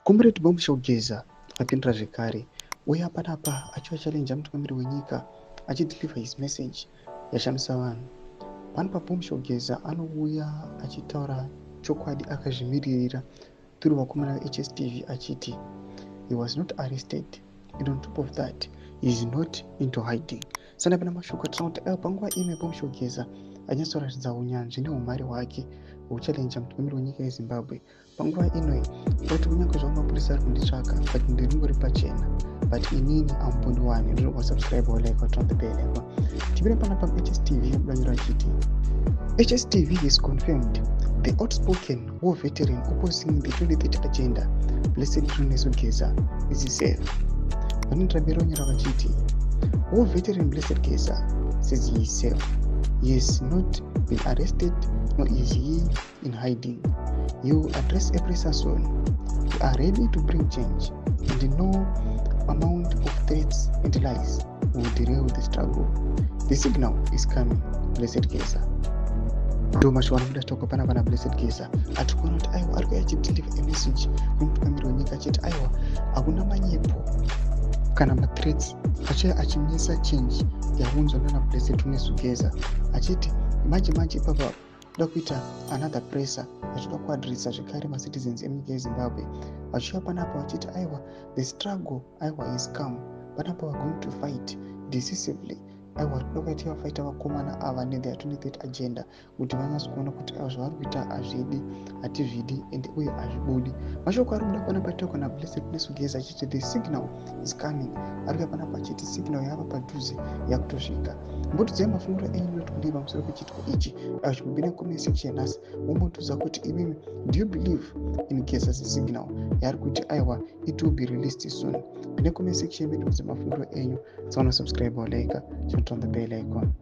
Comrade Bombshell Geza apindura zvekare, uye panapa achiva mutungamiri wenyika, achideliver his message yashamisa vanhu. Pano paBombshell Geza anouya achitaura chokwadi akazvimiririra tiri vakomana veHSTV, achiti he was not arrested and on top of that he is not into hiding. Sana pana mashoko atinoona kuti aiwa, panguva ino Bombshell Geza anyatsoratidza unyanzvi neumhare hwake hwekuchallenja mutungamiri wenyika yeZimbabwe. Panguva inoi kuti kunyange zvavo mapurisa ari kunditsvaka, but ndiringori pachena, but inini amuponi wani. Ndinobva subscribe, like, turn the bell icon. Tipire panapa HSTV yabudanyura achiti HSTV has confirmed the outspoken war veteran opposing the 2030 agenda, Blessed Runesu Geza, is safe. Vanoendera mberi vanyora vachiti war veteran Blessed Geza says he is safe. He has not been arrested, nor is he in hiding. He will address a presser soon. We are ready to bring change, and no amount of threats and lies will derail the struggle. The signal is coming. Blessed Geza. Ndo mashoko anobuda toko pana pana Blessed Geza. Ati kuona kuti aiwa, ari kuya achideliver a message kumutungamiri wenyika, achiti aiwa, hakuna manyepo kana mathreats achiya achimisa change yaunzwa nana Blessed Runesu Geza, achiti manje manje ipapa toda kuita another presser yatoda kuaddressa zvekare macitizens emunyika yeZimbabwe. Vachiuya panapa vachiti aiwa, the struggle aiwa is come panapa, we are going to fight decisively. Aiwa, toda kuita vafaita vakomana ava netheir 2030 agenda kuti vanyatso kuona kuti aiwa, zvavari kuita hazvidi, hatizvidi and uye hazvibudi. Mashoko ari kuda panapa taurwa naBlessed Runesu Geza achiti the signal is coming. Ari kuya panapa achiti signal yava padhuze, yakutosvika. Mbotidzai mafungiro enyu noti kudii pamusoro pechiitiko ichi. Achikupinda comment section nhasi, wombotiudza kuti imimi, do you believe in Geza's signal yaari kuti aiwa, it will be released soon? Pinda comment section medu, mudze mafungiro enyu. Tsaona, subscribe, like, turn on the bell icon.